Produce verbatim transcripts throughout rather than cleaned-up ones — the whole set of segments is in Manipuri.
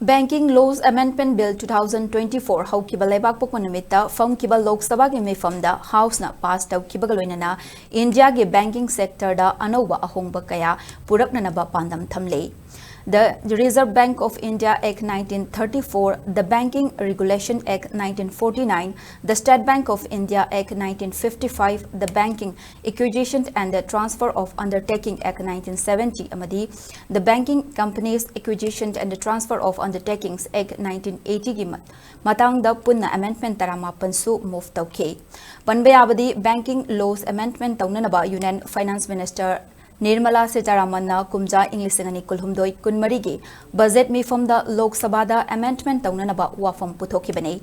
Banking Laws Amendment Bill two thousand twenty-four ꯍꯧꯈꯤꯕ ꯂꯩꯕꯥꯛ ꯄꯣꯛꯄ ꯅꯨꯃꯤꯠꯇ ꯐꯝꯈꯤꯕ ꯂꯣꯛ ꯁꯚꯥꯒꯤ ꯃꯤꯐꯝꯗ House ꯅ pass ꯇꯧꯈꯤꯕꯒ ꯂꯣꯏꯅꯅ India ꯒꯤ banking sector ꯗ ꯑꯅꯧꯕ ꯑꯍꯣꯡꯕ ꯀꯌꯥ ꯄꯨꯔꯛꯅꯅꯕ ꯄꯥꯟꯗꯝ ꯊꯝꯂꯤ꯫ The Reserve Bank of India Act nineteen thirty-four, the Banking Regulation Act nineteen forty-nine, the State Bank of India Act nineteen fifty-five, the Banking Acquisition and the Transfer of Undertaking Act nineteen seventy ꯑꯃꯗꯤ The Banking Companies Acquisition and Transfer of Undertakings Act nineteen eighty ꯒꯤ ꯃ-, ꯃꯇꯥꯡꯗ ꯄꯨꯟꯅ amendment ꯇꯔꯥꯃꯥꯄꯟꯁꯨ move ꯇꯧꯈꯤ꯫ ꯄꯟꯕ ꯌꯥꯕꯗꯤ, Banking Laws Amendment ꯇꯧꯅꯅꯕ Union Finance Minister ꯅꯤꯔꯃꯂꯥ ꯁꯤꯇꯥꯔꯥꯃꯟꯅ ꯀꯨꯝꯖꯥ ꯏꯪ ꯂꯤꯁꯤꯡ ꯑꯅꯤ ꯀꯨꯟꯍꯨꯝꯗꯣꯏ ꯀꯨꯟꯃꯔꯤꯒꯤ budget ꯃꯤꯐꯝꯗ ꯂꯣꯛ ꯁꯚꯥꯗ amendment ꯇꯧꯅꯅꯕ ꯋꯥꯐꯝ ꯄꯨꯊꯣꯛꯈꯤꯕꯅꯤ꯫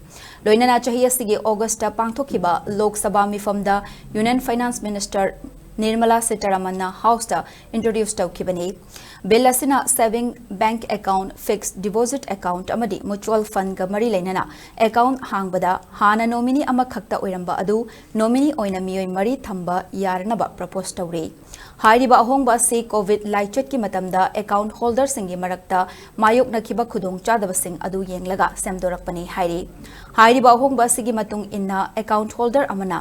ꯂꯣꯏꯅꯅ ꯆꯍꯤ ꯑꯁꯤꯒꯤ August ꯇ ꯄꯥꯡꯊꯣꯛꯈꯤꯕ Lok Sabha ꯃꯤꯐꯝꯗ Union Finance Minister Nirmala ꯁꯤꯇꯥꯔꯥꯃꯟꯅ House ꯇ introduce ꯇꯧꯈꯤꯕꯅꯤ꯫ Bill ꯑꯁꯤꯅ saving bank account, fixed deposit account ꯑꯃꯗꯤ mutual fund ꯒ ꯃꯔꯤ ꯂꯩꯅꯅ account ꯍꯥꯡꯕꯗ ꯍꯥꯟꯅ nominee ꯑꯃꯈꯛꯇ ꯑꯣꯏꯔꯝꯕ ꯑꯗꯨ nominee ꯑꯣꯏꯅ ꯃꯤꯑꯣꯏ ꯃꯔꯤ ꯊꯝꯕ ꯌꯥꯔꯅꯕ propose ꯇꯧꯔꯤ꯫ ꯍꯥꯏꯔꯤꯕ ꯑꯍꯣꯡꯕ ꯑꯁꯤ COVID ꯂꯥꯏꯆꯠꯀꯤ ꯃꯇꯝꯗ account holder ꯁꯤꯡꯒꯤ ꯃꯔꯛꯇ ꯃꯥꯌꯣꯛꯅꯈꯤꯕ ꯈꯨꯗꯣꯡꯆꯥꯗꯕꯁꯤꯡ ꯑꯗꯨ ꯌꯦꯡꯂꯒ ꯁꯦꯝꯗꯣꯔꯛꯄꯅꯤ ꯍꯥꯏꯔꯤ꯫ ꯍꯥꯏꯔꯤꯕ ꯑꯍꯣꯡꯕ ꯑꯁꯤꯒꯤ ꯃꯇꯨꯡ ꯏꯟꯅ account holder ꯑꯃꯅ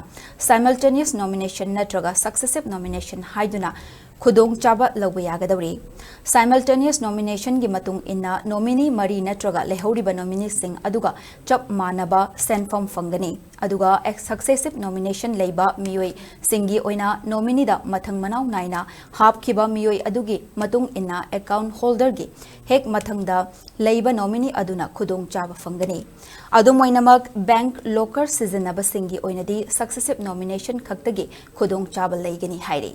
simultaneous nomination ꯅꯠꯇ꯭ꯔꯒ successive nomination ꯍꯥꯏꯗꯨꯅ ꯈꯨꯗꯣꯡꯆꯥꯕ ꯂꯧꯕ ꯌꯥꯒꯗꯧꯔꯤ꯫ Simultaneous nomination ꯒꯤ ꯃꯇꯨꯡ ꯏꯟꯅ nominee ꯃꯔꯤ ꯅꯠꯇ꯭ꯔꯒ ꯂꯩꯍꯧꯔꯤꯕ nominee ꯁꯤꯡ ꯑꯗꯨꯒ ꯆꯞ ꯃꯥꯟꯅꯕ ꯁꯦꯟꯐꯝ ꯐꯪꯒꯅꯤ꯫ ꯑꯗꯨꯒ ex-, successive nomination ꯂꯩꯕ ꯃꯤꯑꯣꯏꯁꯤꯡꯒꯤ ꯑꯣꯏꯅ nominee ꯗ ꯃꯊꯪ ꯃꯅꯥꯎ ꯅꯥꯏꯅ ꯍꯥꯞꯈꯤꯕ ꯃꯤꯑꯣꯏ ꯑꯗꯨꯒꯤ ꯃꯇꯨꯡ ꯏꯟꯅ account holder ꯒꯤ ꯍꯦꯛ ꯃꯊꯪꯗ ꯂꯩꯕ nominee ꯑꯗꯨꯅ ꯈꯨꯗꯣꯡꯆꯥꯕ ꯐꯪꯒꯅꯤ꯫ ꯑꯗꯨꯝ ꯑꯣꯏꯅꯃꯛ, bank locker ꯁꯤꯖꯤꯟꯅꯕꯁꯤꯡꯒꯤ ꯑꯣꯏꯅꯗꯤ successive nomination ꯈꯛꯇꯒꯤ ꯈꯨꯗꯣꯡꯆꯥꯕ ꯂꯩꯒꯅꯤ ꯍꯥꯏꯔꯤ꯫